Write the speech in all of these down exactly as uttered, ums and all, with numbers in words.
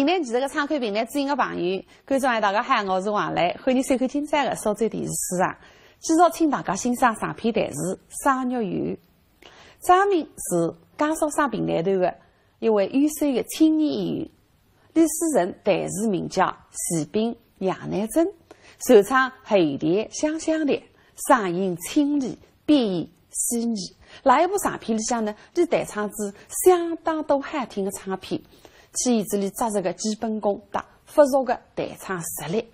一面其实个参考评弹知音个朋友，观众朋友大家好，我是王磊，欢迎收看今朝个苏州电视书场。继续请大家欣赏长篇弹词《赏月游》。张明是江苏省评弹团个一位优秀个青年演员，历史上弹词名家徐冰、杨乃真，首唱后调《湘湘调》，嗓音清丽， 笔意细腻。辣一部长篇里向呢，俚弹唱仔相当多好听个唱片，体现仔俚扎实个基本功搭不俗个弹唱实力，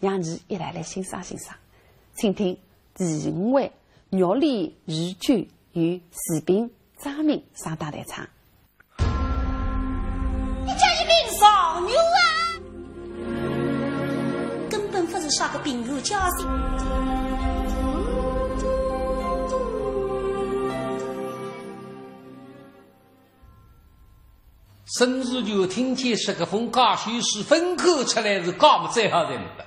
让伲一道来欣赏欣赏。请听第五回《玉里游酒》，由徐冰、张明双档弹唱。 你叫一名状元啊，根本不是啥个平安家姓。沈如玉听见是个封家秀是分口出来是家么最好人了。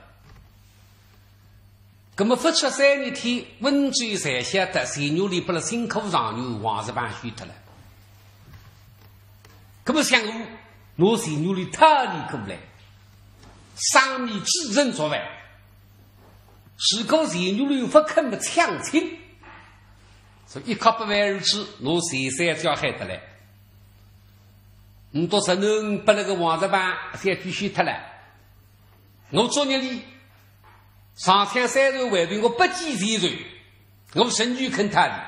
葛么勿出三日天，温州侪晓得徐玉里拨勒新科状元王石板休脱了。葛么想我拿徐玉里讨俚过来，赏俚几成作废。如果徐玉里勿肯么抢亲，所以一刻不为而去，拿徐三叫喊得来。你到城南拨勒个王石板先休脱了。 我作孽哩，上天三日为对我不计前仇，我沈玉肯讨俚，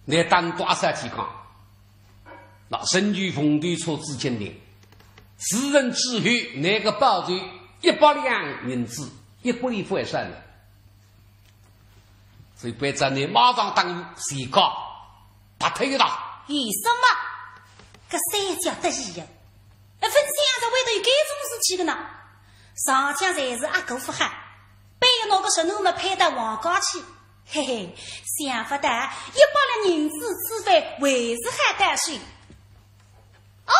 乃当多阿三去讲。那沈玉逢对错子金莲，自认之后，那个报酬一百两银子，一个月勿会少了。所以关照你马上当自家白头一趟。为什么？搿三家得意呀！ 哎，勿想着会得有搿种事体个呢。上家侪是阿哥勿好，偏要拿个侄囡么配到王家去。嘿嘿，想勿到一百两银子此番还是好到手。我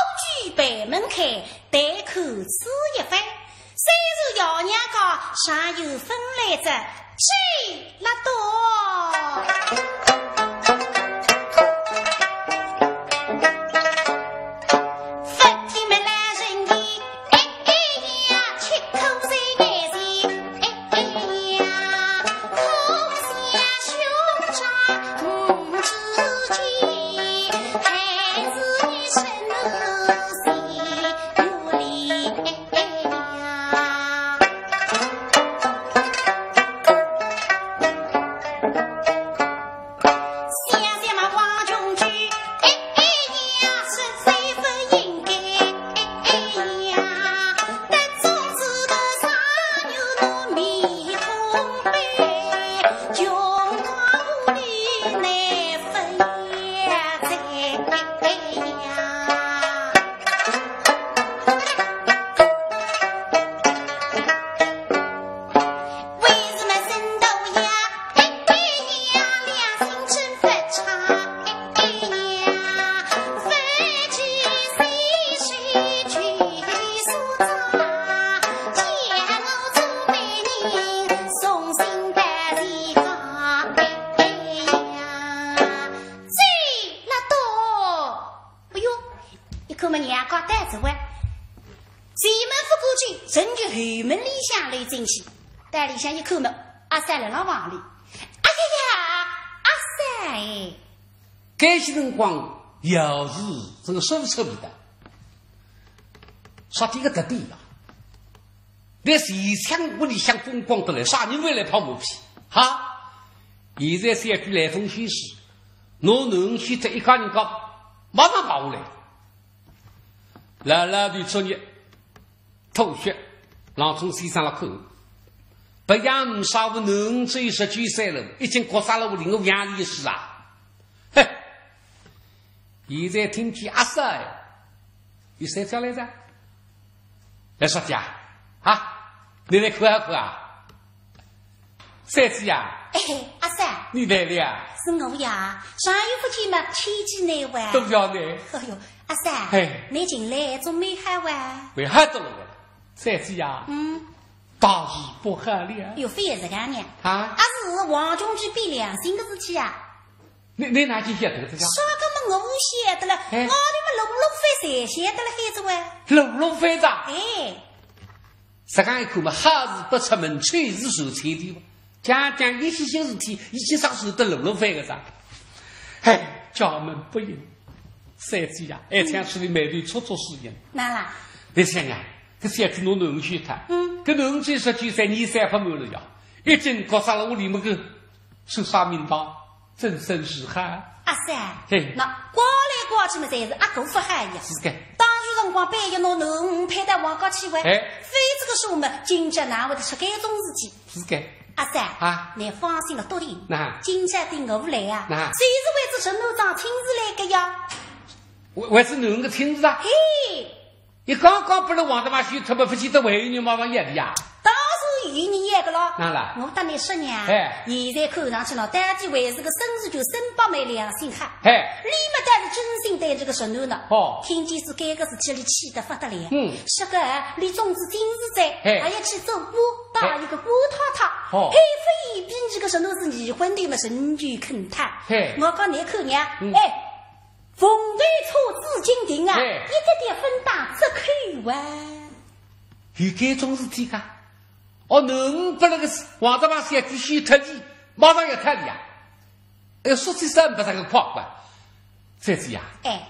去北门开，待客此一番，虽是爷娘家，尚有分来着，去了多。 哎哟，一看么娘家带着喂，前门勿过去，顺就后门里向溜进去。到里向一看么，阿三辣辣房里。哎呀呀，阿三哎！该歇辰光，要是真个说勿出味道，啥体个特点啦？ 那前腔屋里向风光得来，啥人会来拍马屁？哈！现在小鬼来风先势，拿囡儿去得一家人家，马上跑下来。老老的作孽，吐血，郎中先生了口。不然唔少我囡儿只有十九岁了，已经国杀了我另外两年的事啊。嘿，现在听见阿三，有谁叫来着？ 来说姐啊，啊，你来看啊看啊。三姐呀，哎，阿三，你来了呀？是我呀，长远不见嘛，牵记难为。都要呢。哎哟，阿三，嘿。你近来总蛮好哇？蛮好得了。三姐呀，嗯。大事不好了。哟，非也是搿样呀？啊？阿是王中举变良心个事体啊。 你，你哪去晓得个？啥个么我晓得了，哎。我里么路路费侪晓得了，孩子喂。路路费哉？哎。实梗一看嘛，好事不出门，丑事传千里嘛。讲讲一些些事体，一些啥事都路路费个哉。哎，家门不幸，三姐呀，哎，想出来眉头蹙蹙是一样。哪啦？你想呀，搿小姐拿囡儿休脱，嗯。搿囡儿只有十九岁，廿三勿满了呀，已经搞啥了屋里么个 是啥名堂？真真是哈。阿三，嘿。那刮来刮去嘛，侪是阿哥勿好呀。是个。当初辰光，板要拿囡儿配到王家去喂，哎。非这个数嘛，今朝哪会得出搿种事体？是个。阿三，啊。你放心了，笃定。哪？今朝等我来啊，哪？就是为仔侄囡桩亲事来个呀。为，为仔囡儿个亲事啊？嘿。 伊刚刚拨勒王大妈休脱嘛，勿晓得还有人马上要个呀？当然有人要个咯。哪啦？我搭你说呢，哎。现在看上去咯，到底还是个孙子就孙宝妹良心好。哎。伊么倒是真心对这个侄囡呢。哦。听见是搿个事体，伊气得勿得了。嗯。说个，伊种仔亲事哉，哎。还要去做官，当一个官太太，哦。还勿如逼这个侄囡是离婚的嘛，仍旧肯脱。嘿。我讲你看呢，嗯。哎， 凤头错紫金锭啊，哎。一点点分担只口啊。有搿种事体噶？哦，囡儿拨勒个王大妈小姐休脱仔，马上要脱了呀。哎，说起身勿是个快活，三姐呀，哎。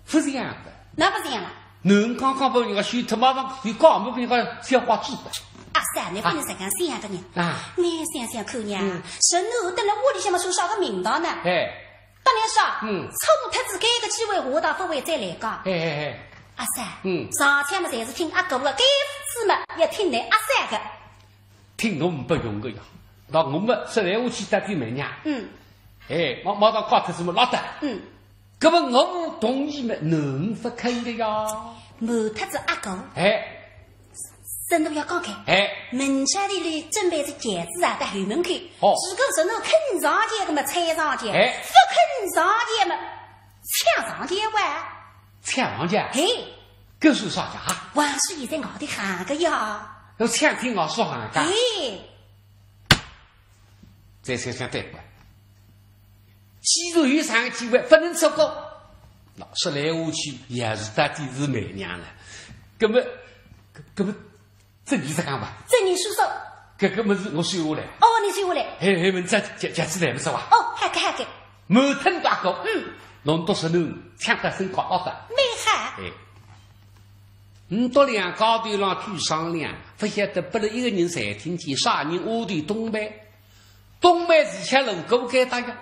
勿是这样的。哪勿是这样啦？囡儿刚刚拨人家休脱，马上就讲，没拨人家小花子的。阿三，你勿能实梗想个呢。啊。你想想看呢，嗯。侄囡蹲勒屋里向么算啥个名堂呢？哎。 当然是啊，嗯。错脱仔搿个机会，下趟勿会再来个。哎，哎，哎。阿三，嗯。上趟么侪是听阿哥个，搿次么要听倷阿三个。听我么勿用个呀，那我么说来我去搭对门娘。嗯。哎，马，马上快脱仔么拉倒。嗯。搿么我同意么，囡儿勿肯个呀。瞒脱仔阿哥。哎。 真个要讲开，哎。门前头准备仔轿子啊，到后门口。哦。如果是倷肯上轿个么，踩上轿；哎。勿肯上轿么，抢上轿哇。抢上轿？嘿。搿是啥家？横竖现在外头行个呀。要抢天外竖行个？嘿。 再想想对勿？既然有这样个机会，勿能错过。那说来话去，也是到底是媒娘了。搿么，搿，搿么，这你是讲吧？这你说说。搿，搿么是我收下来。哦，你收下来。嘿，嘿，问这，这，这次来勿着哇？哦，好个，好个。瞒脱仔阿哥，嗯。弄到侄囡抢到身高高的。蛮好。哎。 唔笃两家头浪去商量，勿晓得拨勒一个人侪听见，啥人？丫头冬梅。冬梅是吃了个该搭呀，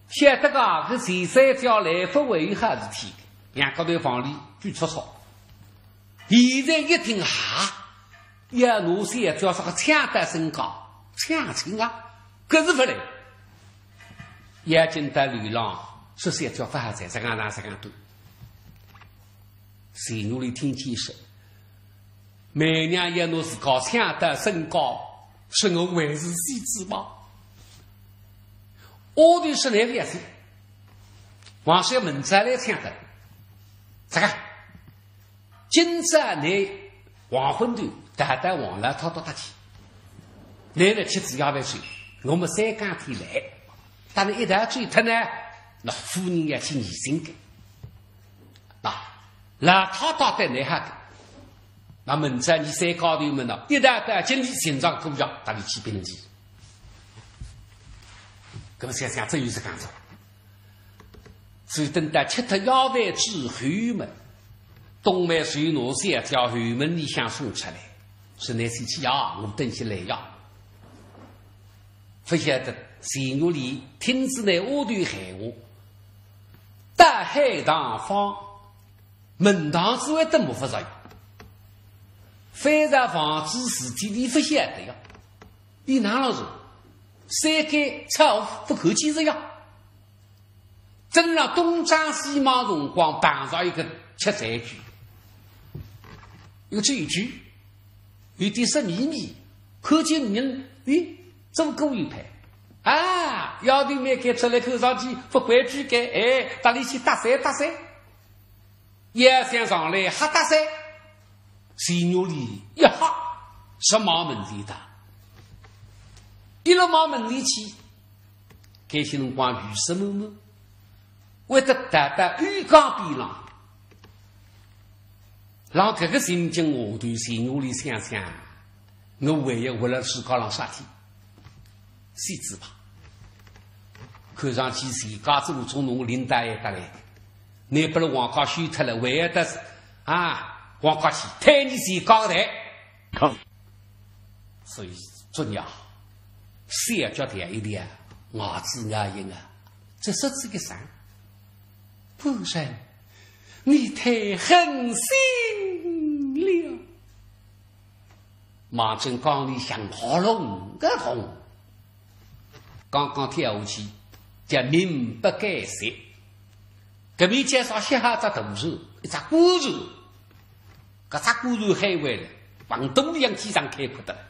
晓得个，搿前三朝来勿会有好事体，两家头房里举促促。现在一听哈，要拿小姐啥个抢到身高，抢亲啊，搿是勿来。要紧到楼浪，说小姐勿好哉，实梗哪实梗多。 钱玉兰听见说，媒娘要拿自家抢到身高，说我还是死仔吧。丫头说倷勿要死，还是要明朝来抢个。这个，今朝倷黄昏头，带带王老太太搭去，倷呢吃仔夜饭去，我么三更天来，搭倷一道走脱呢，那夫人要去疑心个。 啊，老太太对倷好个，那么明朝倷三家头么呢，一道到京里寻着个姑爷，搭俚去评理。搿么想想真有实梗哉。所以等到吃脱夜饭之后么，冬梅随奴才叫后门里向送出来，说倷先去呀，我等歇来呀。勿晓得钱玉兰听仔倷丫头闲话， 到海堂房，门堂之外都没法着呀。翻着房子事体俚勿晓得呀，俚哪能着？三间草屋勿看见着呀。正勒东张西望辰光，碰着一个吃醉鬼，一个醉鬼，有点色眯眯，看见人，咦，做个一派。 啊，丫头蛮开出来，看上去勿规矩个，哎，搭俚去搭讪搭讪。要想上来瞎搭讪，钱玉兰一吓，直望门前踏。一路望门前去，该歇辰光雨丝蒙蒙，会得踏到雨缸边浪。让搿个情景下头，钱玉莲想想，我还要活辣世界浪啥体？死仔吧。看上去钱家祖宗侬领带也带来的，拿拨了王家休脱了，还要得啊，王家去推你钱家个台。所以作孽啊，小脚调一调，牙齿咬一咬，这说仔个啥？夫人，你太狠心了。孟真刚里向喉咙个痛，刚刚跳下去，叫命不改邪。搿面叫啥？歇好只大船，一只官船。 搿只官船海外了，横渡两天上开阔的了。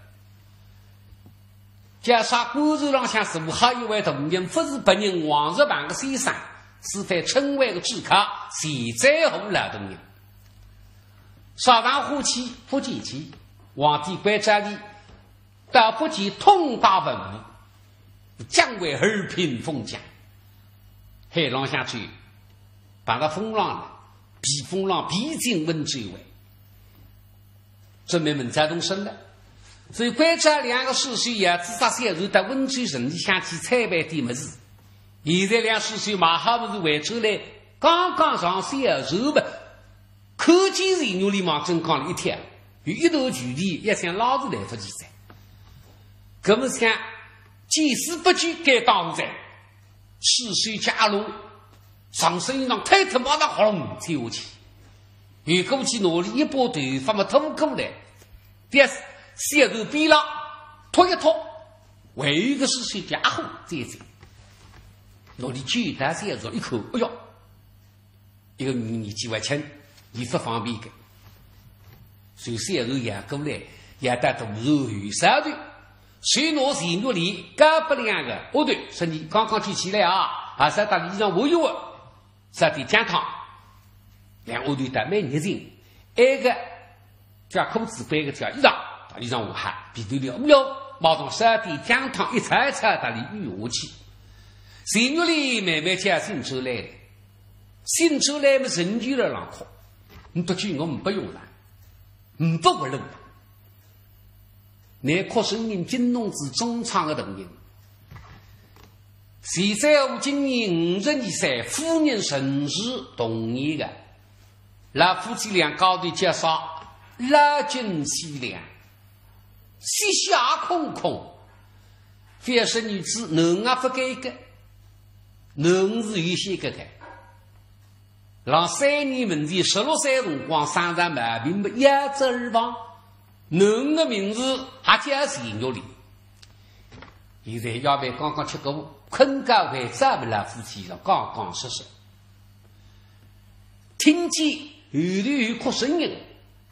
叫啥官船浪向坐好一位大人，勿是别人，王石堂个先生，是在春晚个主考，钱载湖老大人。啥场化去？福建去，皇帝关照俚，到福建通带文武，将会和平封疆。海浪向去，碰着风浪了，避风浪避进温州湾。 准备明朝动身了。所以关照两个书生爷仔搭小船到温州城里向去采买点物事。现在两书生买好物事回转来，刚刚上小船吧，看见钱玉莲往镇江里一跳，有一段距离，要想拉是来勿及哉。搿么想，见势不救，该当何罪？ 书生爷一路，上身一浪推脱，马上轰跳下去。越过去拿俚一把头发么拖过来，对小船边浪托一托，还有一个书生爷啊吼，姐姐，拿俚举到小船一看，哎哟， 一个女人年纪还轻，俚勿方便个。所以小船摇过来，摇到大船后梢头，手拿钱玉莲交拨两个丫头，说：“你刚刚救起来啊，啊，搿搭衣裳换一换，搿点姜汤。”两丫头倒蛮热情，埃个 叫裤子背个叫衣裳，搭衣裳换好，皮头里乌溜，马上烧点姜汤一炒一炒，搭俚浴下去。钱玉莲慢慢叫醒转来了，醒转来么，仍旧辣浪哭，倷勿救我呒不用了，呒不活路了。倷哭声音惊动仔中舱个大人。钱载湖今年五十二岁，夫人仍是同年个。 老夫妻两家头叫啥？老君贤良，膝下空空。覅说儿子，囡儿勿该个，囡儿是有些个个。辣三年门前，十六岁辰光生着毛病么，夭折而亡。囡儿个名字还叫钱玉莲。现在夜饭刚刚吃过，困觉还早么，老夫妻刚刚睡睡。 听见后头有哭声音，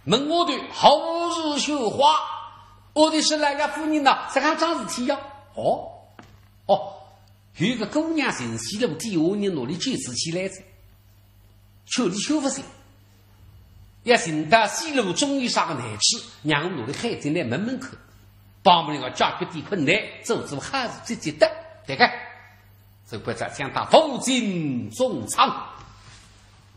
问丫头何事绣花？丫头说：“老爷夫人呐，实梗桩事体呀。”哦，哦，有个姑娘寻死路，底下人拿俚救仔起来哉，劝俚劝勿醒。要寻到死路总有啥个难处，让我拿俚喊进来问问看，帮忙俚解决点困难，做做好事，积积德，对个。 搿个只讲到扶进中舱。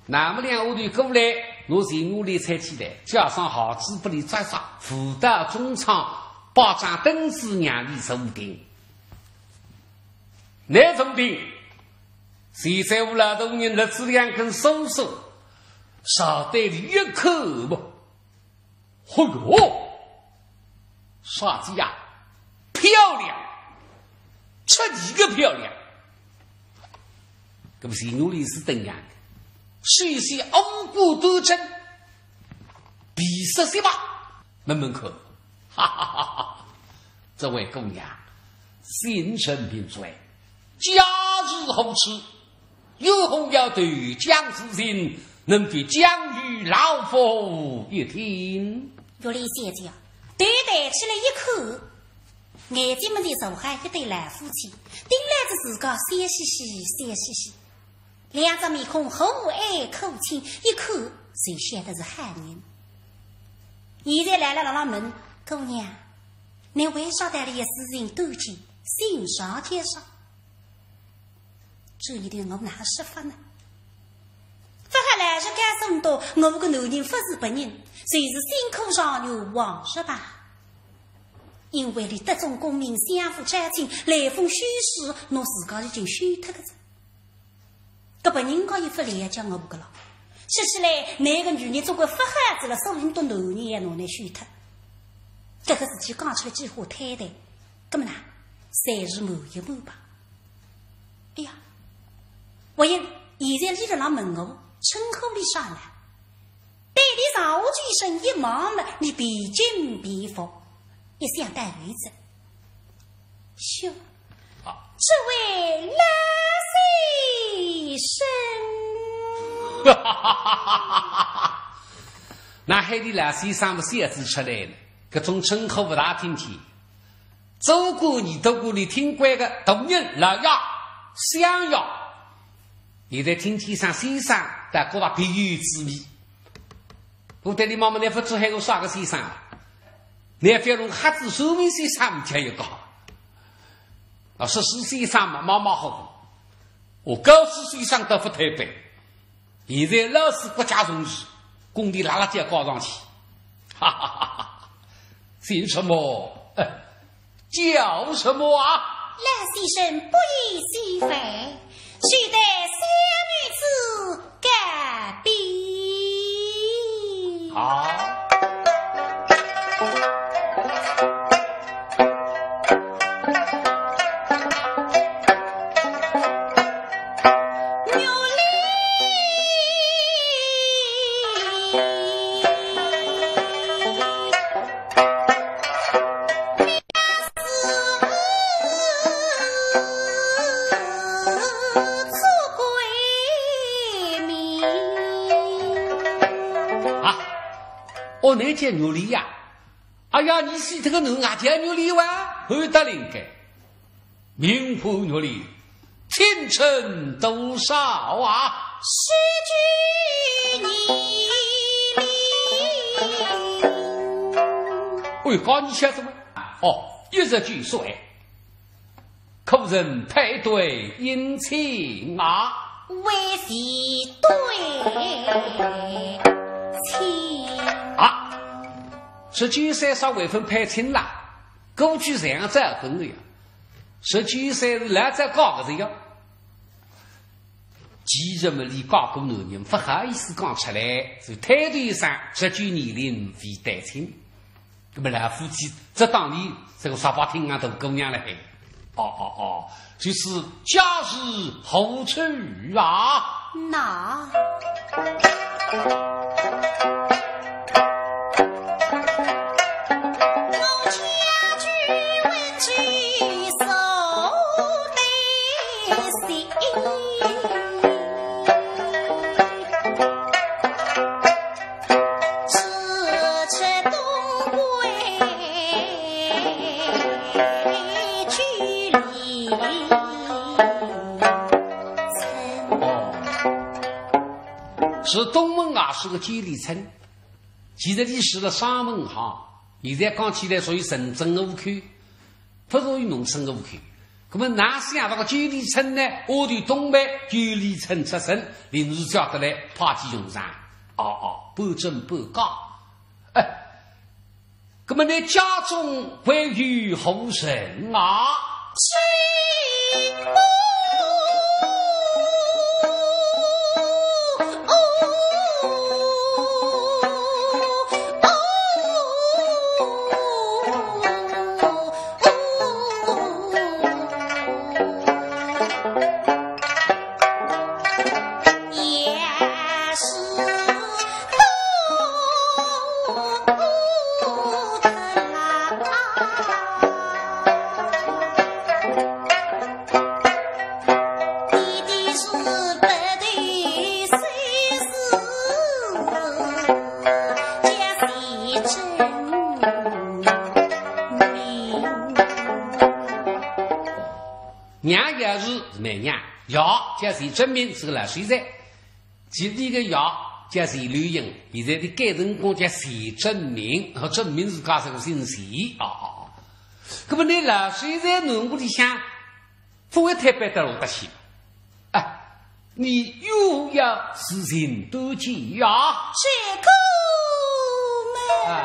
那么两丫头过来，拿钱玉莲搀起来，叫声好仔拨俚着上，扶到中舱，摆张凳子让俚坐定。倷坐定，钱载湖老大人拿仔两根手手，朝对俚一看么， 嚯哟，啥体呀？漂亮，出奇个漂亮。搿么钱玉莲是等样个，首先五官端正，皮色雪白，问问看，哈哈哈哈，这位姑娘，姓甚名谁？家住何处？ 有何要对江之情，能否讲与老夫一听？玉莲小姐啊，头抬起来一看，眼睛门前坐好一对老夫妻，盯牢仔自家，笑嘻嘻，笑嘻嘻。两只面孔和蔼可亲，一看就晓得是好人。现在来了，辣辣问：“姑娘，你为啥带了一世人多情，姓啥叫啥？”这一点我哪说法呢？想到我个男人勿是别人，就是新科状元王叔吧。因为俚得中功名，相府招亲，来封书信，拿自家已经休脱个哉。搿别人家也勿了解我个了。说起来，倷个女人总归勿好仔了，所以倷个男人也拿倷休脱。搿个事体讲出来几化坍台，葛末呢，暂时瞒一瞒吧。哎呀，我也现在俚辣辣问我，称呼俚啥呢？对俚上下几声一望嘛，俚便敬便服，一向带有子。哟，啊。这位老先生。哪哼俚老先生么小子出来呢？搿种称呼勿大听见。做官人都管俚听惯个大人、老爷、相爷，现在听见声先生，倒觉着别有滋味。我对俚望望，倷勿知喊我啥个先生啊？倷覅弄瞎子，算命先生呒叫一个。啊，说书先生嘛，马马虎虎。我教书先生倒勿推扳。现在老师国家重视，工钿辣辣叫高上去。哈哈哈哈，姓什么？叫什么啊？老先生不必谢烦，就代小女子告别。好。啊，哦，倷叫玉丽呀？哎呀，倷死脱个囡儿叫玉丽哇？好得灵个。 名唤玉丽，青春多少啊？十九年龄。哎，高你些什么？哦，一十九岁，可曾配对姻亲啊？未配对亲。啊，十九岁啥未曾配亲啦？过去这样子混的呀。 十九岁是来这搞个这样。既然么俚嫁过男人，勿好意思讲出来，就推脱一声，十九年龄未对亲。那么老夫妻只当俚这个沙发厅啊大姑娘了嘿。哦，哦，哦，就是家住何处啊？那 是东门外是个九里村，其实俚是个商门巷，现在讲起来属于城镇户口，勿属于农村户口。那么哪想到个九里村呢？我对东北九里村出身，临时叫得来派起用场。哦，哦，半真半假。哎， 那么你家中会有何人啊？娘也是梅娘，爷叫钱正明，是个老水贼。其实个爷叫钱柳英，现在的改成功叫钱正明，和正明是家这个姓钱啊。那么你老水贼囡儿里向，勿会推扳得落得去。哎，你又要自行多计呀？这个嘛，啊。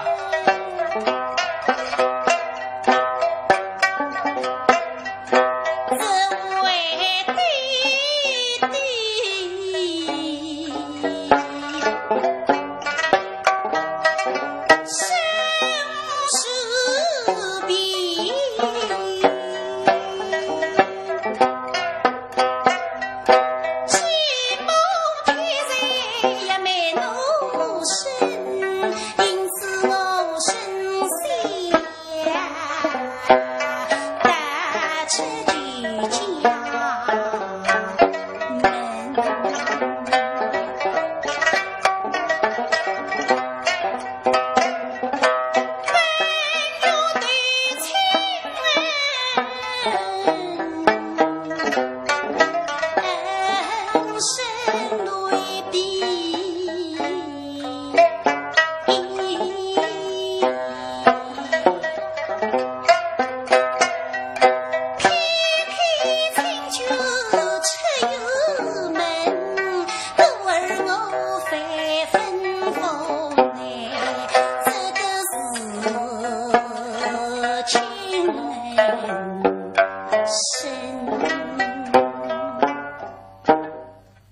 只为弟弟生死病。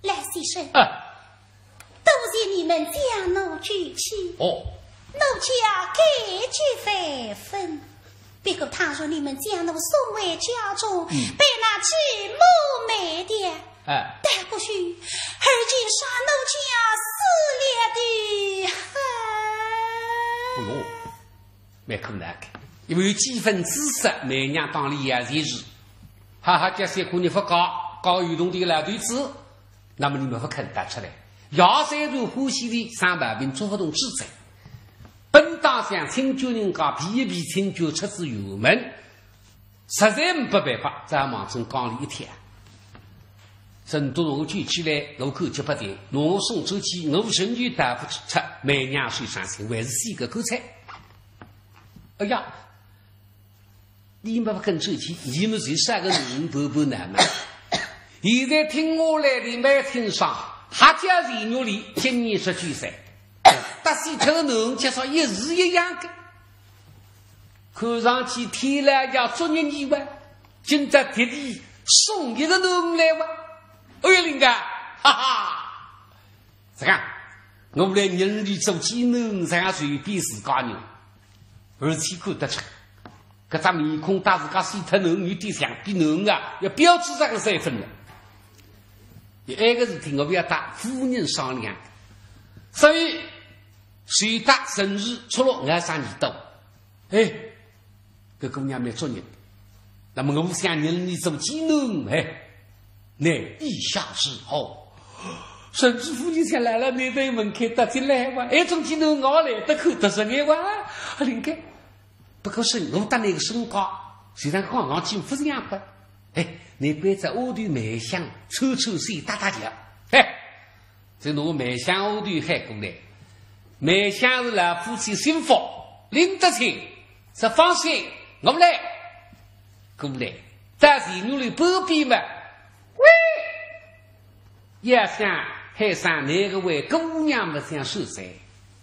老先生，啊。多谢你们将奴救起，哦。奴家感激万分。不过倘若你们将奴送回家中，嗯。被那继母卖掉，哎。倒不如儿子杀奴家死了的好。哎呦，蛮困难的，因为有几分之一，梅娘当里也是，哈哈，叫三姑娘勿嫁，嫁有铜钿老头子，那么你们勿肯搭出来。爷虽然欢喜俚，生毛病做勿动主宰。本当想亲眷人家避一避亲眷出仔远门，实在没办法，只好望准江里一跳。人都拿我救起来，我感激不尽，拿我送出去，我身体带勿出，梅娘受伤心，还是死个棺材。哎呀， 你们勿肯出去，你们就杀个人婆婆难嘛。现在听下来，你蛮清爽，还叫李玉丽，今年十九岁，搭死脱个囡儿，就说一时一样的。看上去天老爷作孽你哇，今朝特地送一个囡儿来哇。哎呀，林家，哈哈，这个，我来认你做继囡儿，这样随便自家人，而且看得出。 搿张面孔搭自家死脱囡儿有点像，比囡儿啊要标致上个三分了。有埃个事体我勿要搭夫人商量，所以随搭陈氏出落眼啥人都，哎，搿姑娘蛮作孽。那么我想认你做继囡儿，哎， 乃意下如何？陈氏夫人想来了，你对门口踏进来哇，哎，总记得我来得看得上眼哇，啊，灵个。不过是我搭你个身高，虽然刚刚进不是样个，哎，你关照丫头梅香，抽抽水打打脚，哎，就拿梅香丫头喊过来。梅香是老夫妻心腹，拎得清，这放心，我来。过来，到前院里旁边嘛， 喂，要想喊声那个位姑娘么想是谁？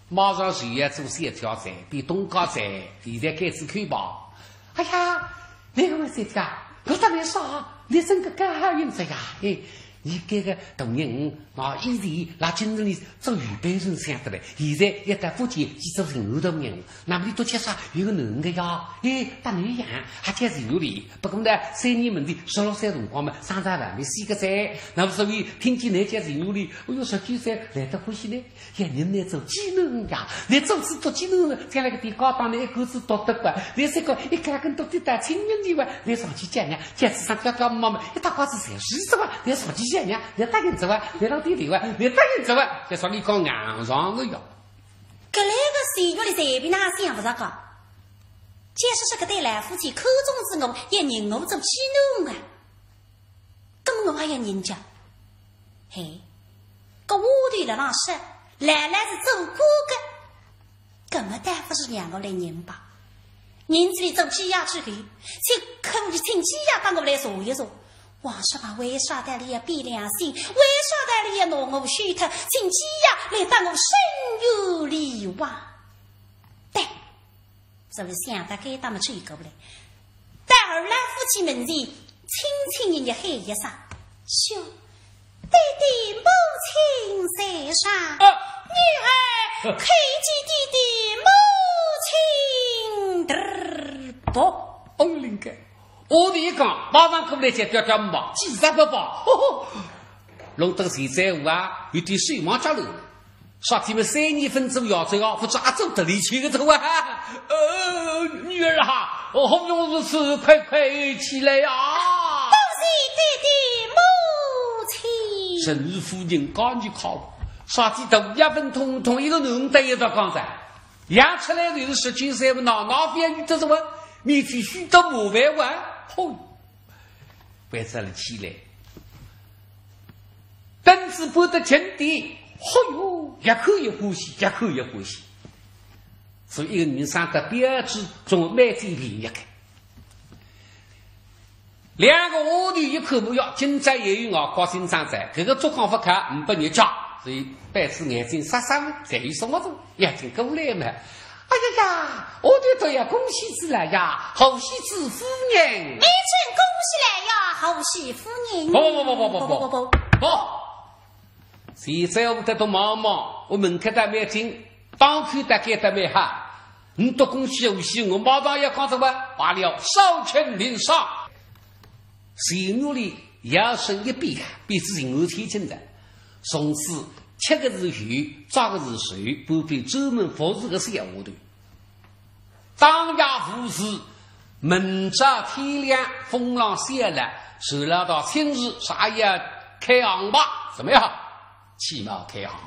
马上就要做小姐哉，比东家哉，现在该次去吧。哎呀，那个位小姐，我搭你说，你真个刚好运着呀，哎，你这个大人啊，以前拉进你做预备人想得嘞，现在要到福建去做巡按大人，那么你多缺少有个囡儿呀，哎，搭你一样，还叫巡按哩。 不过呢，三年门第，十六岁辰光嘛，生在外面四个崽，那么所以听见那叫巡按哩，哎哟，十九岁来得欢喜呢，也人来做继囡呀，来做仔做继囡了，将来个地高档呢，一个子读得过，来这个一个跟读得到青云里哇，来上去讲呀，讲仔上高高妈妈，一大瓜子侪是这个，来上去讲呀，来答应这个，来老弟弟哇，来答应这个，再说你讲硬上个呀。搿来个巡按哩随便哪想勿着个。 假使是搿对老夫妻看中仔我，也认我做继囡啊。搿么我还要认家？嘿，搿丫头辣浪说，奶奶是做官个，搿么倒勿如让我来认吧。认仔俚做继爷之后，请可以请继爷帮我来坐一坐，王叔啊，为啥道理要变良心？为啥道理要拿我休脱？请姐呀，来搭我伸冤理枉。对，这位想到该搭么追过来，到二郎夫妻门前，轻轻一声喊一声：“兄，爹爹母亲在上，啊。女儿叩见爹爹母亲。”嘚儿啵。哦，灵个。 我的一讲，马上过来就叫叫骂，几十个吧，吼吼。弄得现在我啊，有点手忙脚乱。啥体么三年分左右这个，不知阿祖得力气个这啊。呃，女儿哈，哦，何用如此，快快起来呀！多谢爹爹母亲。陈夫人赶紧靠，啥体大家分通通一个人带一道讲噻。 养出来就是十九岁么，哪哪边遇得着啊？面前虚得麻烦哇！吼，关照了起来，凳子搬得近点，吼哟，越看越欢喜，越看越欢喜。所以一个人生得标致，总蛮见面一个。 两个丫头一看么，哟，今朝也有外国新装哉，搿个竹杠勿开，呒不日脚，所以板子眼睛煞煞么，侪有什么事，眼睛过来么。哎呀呀，丫头都要恭喜子了呀，贺喜子夫人。微臣恭喜了呀，贺喜夫人。不不不不不不不不不。 现在我得到忙忙，我门口搭蛮近，当口搭该搭蛮好。你多恭喜贺喜，我马上要讲什么？罢了，少卿领赏。钱玉莲摇身一变，变成人头天亲哉。从此吃个是油，着个是绸，半边专门服侍个小丫头。 当夜无事，明朝天亮风浪小了，船浪到清时，啥也开航吧，怎么样？起码开航。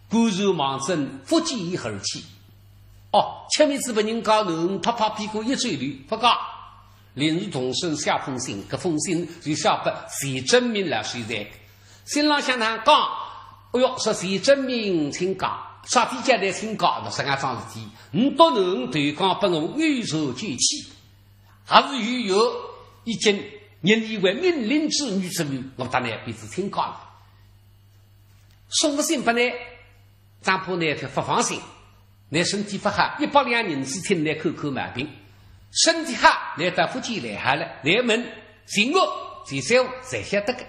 果然望准福建而起。哦，吃面子拨人家弄，拍拍屁股一走路，勿讲。临时动身写封信，搿封信就写拨钱振明老先生。 信浪向哪讲？哎哟，说钱振明请假，啥体叫来请假？那是俺桩事体，你多能投讲拨我有所救气，还是有有已经认你为命令之女之母，我当然必须请假了。送个信拨你，张婆呢就勿放心。 倷身体勿好，一百两银子请倷看看毛病。身体好，倷到福建来好了，倷问寻我，钱小姐侪晓得个。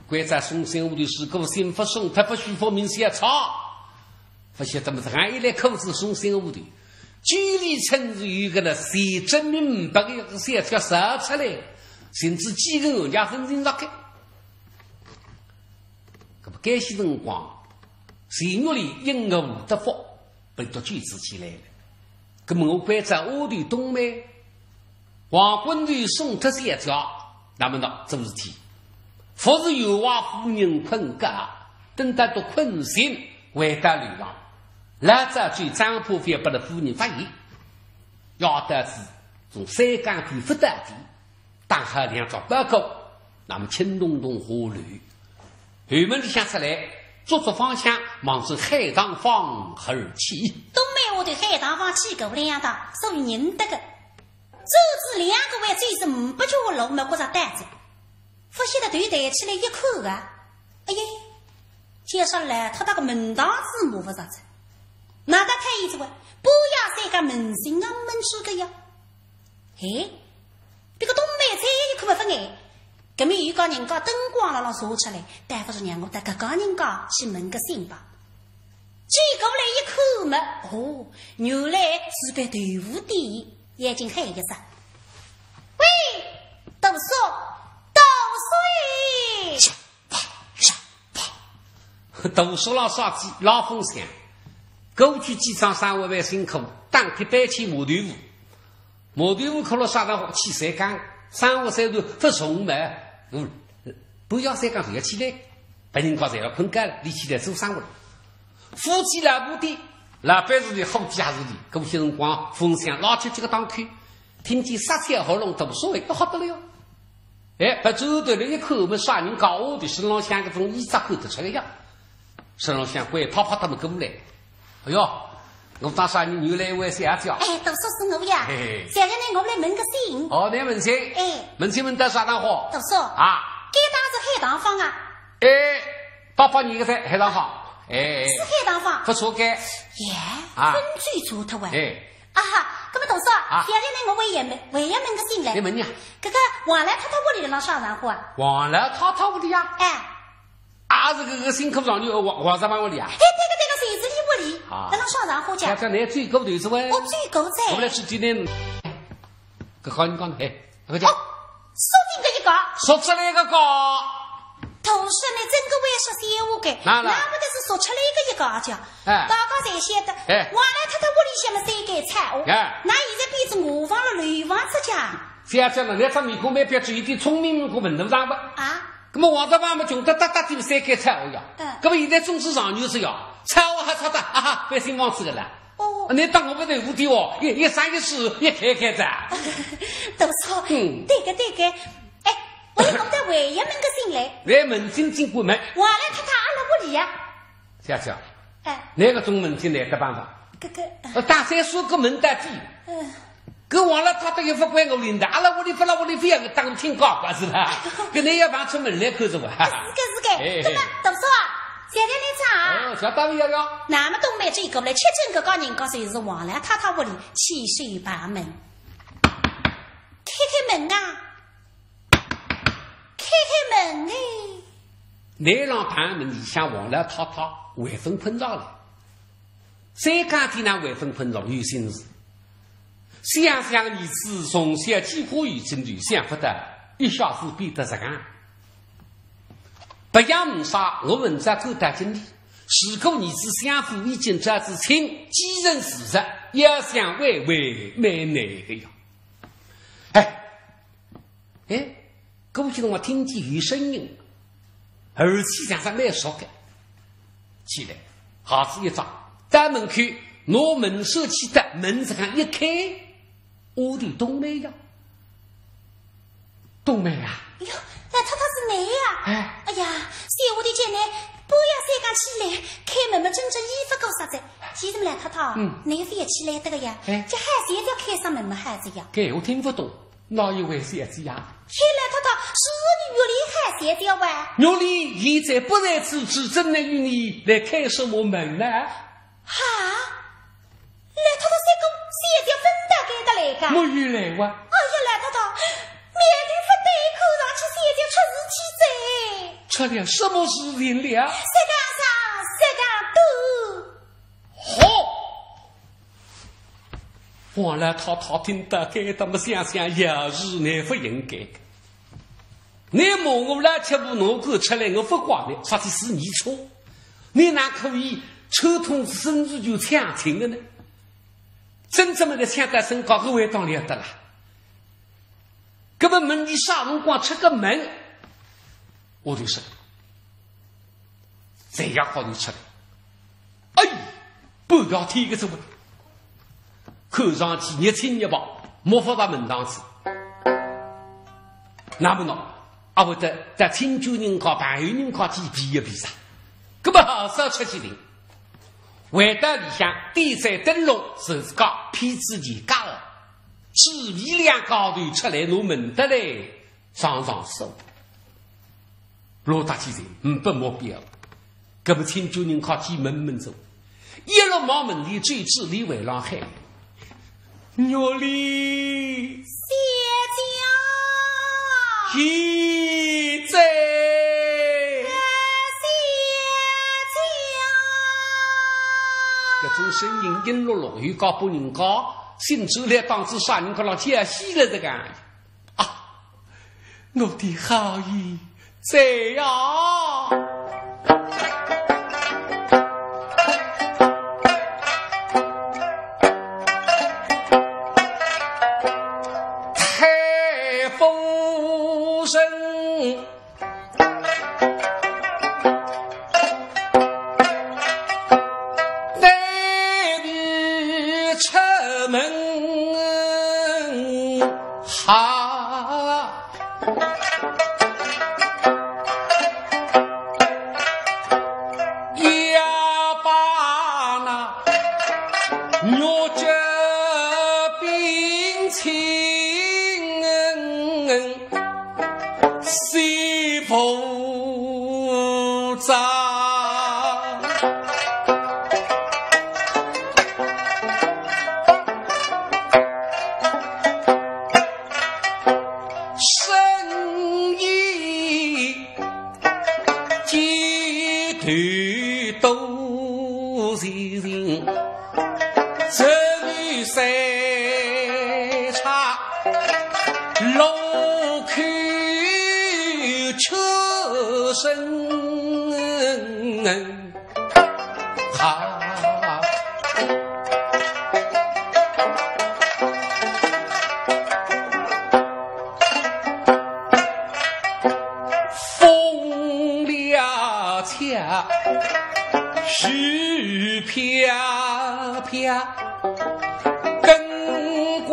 关照送信屋里，如果信勿送，倷勿许复明小姐。勿晓得么，这样一来，可是送信屋里，距离村子有个了，钱振明拨个小姐轧出来，甚至几个人家分人落个。 搿么该歇辰光，钱玉莲因祸得福，被捉救仔起来了。搿么我关照丫头懂么？王棍头送脱小姐，那么呢，做事体，勿是员外夫人困觉，等到都困醒，回到楼浪，老早就张婆覅拨勒夫人发现，夜到仔从三更天勿到底， 打好两只包裹，那么轻咚咚下楼，后门里向出来，捉准方向，望准海棠坊而去。东门下头海棠坊去过两趟，所以认得个。走仔两个弯，走仔呒不几个路么，觉着呆仔。勿晓得头抬起来一看啊，哎呀，就说老太太个门堂子摸勿着仔，哪搭开一只哇？半夜三更门铃啊门出个呀。 嘿，搿个东门再一看勿碍，搿面有家人家灯光辣辣照出来，倒勿如让我搭搿家人家去问个信吧。走过来一看么，哦，原来是爿豆腐店，眼睛喊一声：“喂，大叔，大叔耶！”大叔老啥子，老风险。过去几桩生活蛮辛苦，打铁搬起磨豆腐， 磨豆腐可了啥场化去晒干，生活晒得勿重么，嗯，半夜三更就要起来，别人家侪要困觉了，俚起来做生活了。夫妻两部店，老板是俚，伙计也是俚，搿歇辰光风向老吃这个档口，听见杀气喉咙都所谓要好得了哟。哎，别转头来一看，我们啥人家屋里身浪向搿种衣着看得出来呀，身浪向怪啪啪他们过来，哎哟，我当啥人？原来一位小姐。哎，大叔是我呀。嘿嘿。小姐呢，我来问个信。哦，你问信？哎。问信问到啥场化？大叔。啊。该搭是海棠坊啊。哎，八八年个在海棠坊。哎，哎。是海棠坊。不错个。耶，啊。分最足头啊。哎。啊哈，那么大叔啊，啊。小姐呢，我还要问，还要问个信嘞。你问呀。搿个王老太太屋里辣啥场化啊？王老太太屋里呀？哎。 啊，是搿个新科状元王，王十万屋里啊？嘿，对个对个，就是伊屋里，啊。辣辣啥场化讲？搿叫拿最高头是喂。哦，最高哉。我来去今天，搿好你讲，嘿，搿个叫。哦，说进个一个。说出来一个个。同时呢，真个会说闲话个，哪了？那不得是说出来一个一个啊讲。哎。大家侪晓得，哎。王老太太屋里向么三间草屋，哎。那现在变成雅房了，楼房之家。小姐了，那张面孔蛮标致，一点聪明面孔问得上吧？啊？ 那么王十万么穷得搭搭点三间草屋呀。嗯。那么现在总是状元是呀，草屋还差得，啊哈，翻新房子个了。哦。你当我不对无敌哦，一，一三一四，一开开的。大叔，嗯。对个，对个。哎，我有我再问一问个信嘞。来问信进过门。王老太太阿拉屋里呀。小姐，哎。那个种问题难得办法。搿个，呃，打三四个门到底。嗯。 搿王老太太也勿管我领导，阿拉屋里勿辣屋里非要当听讲讲是吧？搿侬要望出门来看是伐？是个，是个。哎，哎。那么，大叔啊，谢谢你唱啊。哦，谢谢大爷呀。那么东北这一个来，吃整个高人高手是王老太太屋里，千岁把门。开开门啊，开开门哎。那浪把门里向王老太太还朆困着了。 三更天哪还朆困着，有心事。想想儿子从小几化有成就，想不到一下子变得实梗。别样没啥，我问着够到今里。如果儿子相府已经招仔亲，继承事业，要想挽回，蛮难个呀。哎， 哎，过去辰光听见有声音，而且像是蛮熟个。起来，鞋子一着，到门口，拿门闩起的，门这样一开，屋里冬梅呀。冬梅呀。哎哟，老太太是侬呀？哎。哎呀，小丫头见侬半夜三更起来，开门么真正衣服够煞哉。其实嘛，老太太，嗯。侬勿要起来得个呀，哎。叫喊小姐开扇门么好哉呀。搿我听勿懂。 哪一位小姐呀？嘿，老太太，是玉林喊小姐哇。玉林现在不在此处，怎能与你来开什么门呢？哈？老太太，这个小姐朆到该搭来个？没有来哇。哎呀，老太太，面对勿对，看上去小姐出事体哉。出了什么事情了？这个啥，这个都。 好！王老太太听到该搭么想想也是，侬勿应该个。侬骂我老七婆，侬敢出来，我勿怪侬，啥体是侬错。侬哪可以串通孙子就抢亲个呢？真正么个抢到身高，搿还当了得啦。搿么问侬啥辰光出个门？我就说， 才要好头出来。哎，半夜天个怎么？看上去热情热爆，没法到门堂子。那么喏，阿会得到亲眷人家、朋友人家去避一避噻。搿么好少出去的。回到里向，点盏灯笼，自家披仔件袄，姊妹两家头出来拿门搭来上上锁。 落搭几人，呒不目标。搿么亲眷人家去问问走，一路望门里走，嘴里还浪喊：“玉林。”“小姐。”“现在。”“小姐。”搿种声音音落落，又搞拨人家心出来，当仔啥人家浪叫死了这个。 啊，我的好意在呀！太夫人，带你出门。 好。早。深夜街头多闲人，只有三叉路口出身。哈。风了恰，雨飘飘，灯光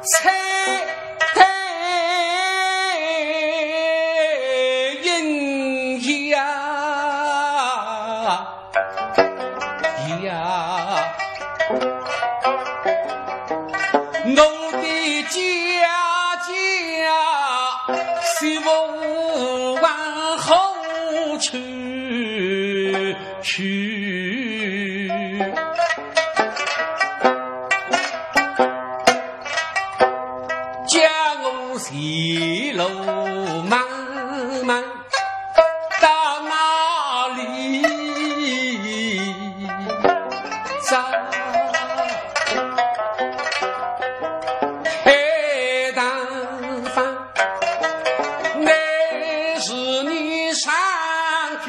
彩带映呀呀，我的家家是我往何处 去。叫我前路茫茫到哪里找？海棠芳 乃是你常居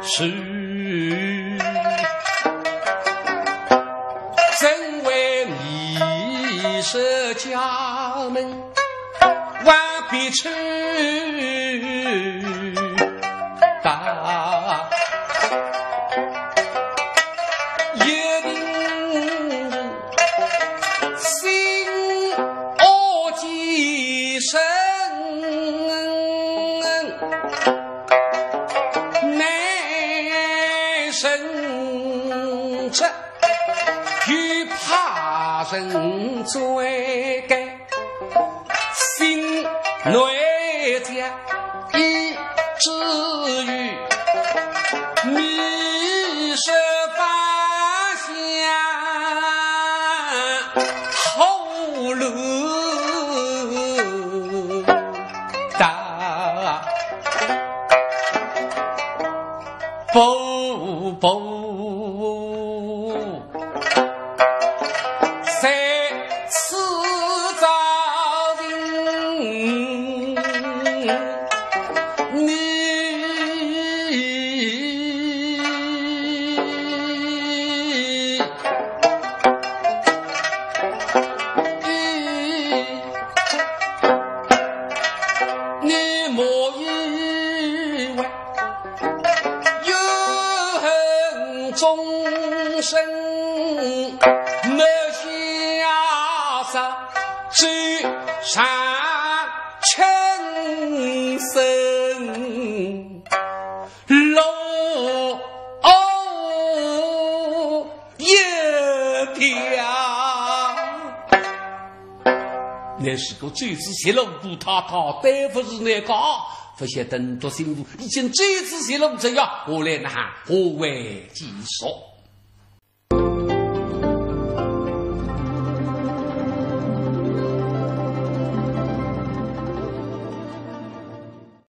所。怎为你舍家门望别处到？一定心恶极深，难伸出，又怕人追赶。 心内家以至于迷失方向，后路大步步 在此找寻你。 你莫以为有恨终身，没下杀，只杀亲生。路一条。乃是个周子谢老姑太太，对勿住倷讲，勿晓得倷笃新妇已经周子谢老姑这样，下来哪哼，下回继续。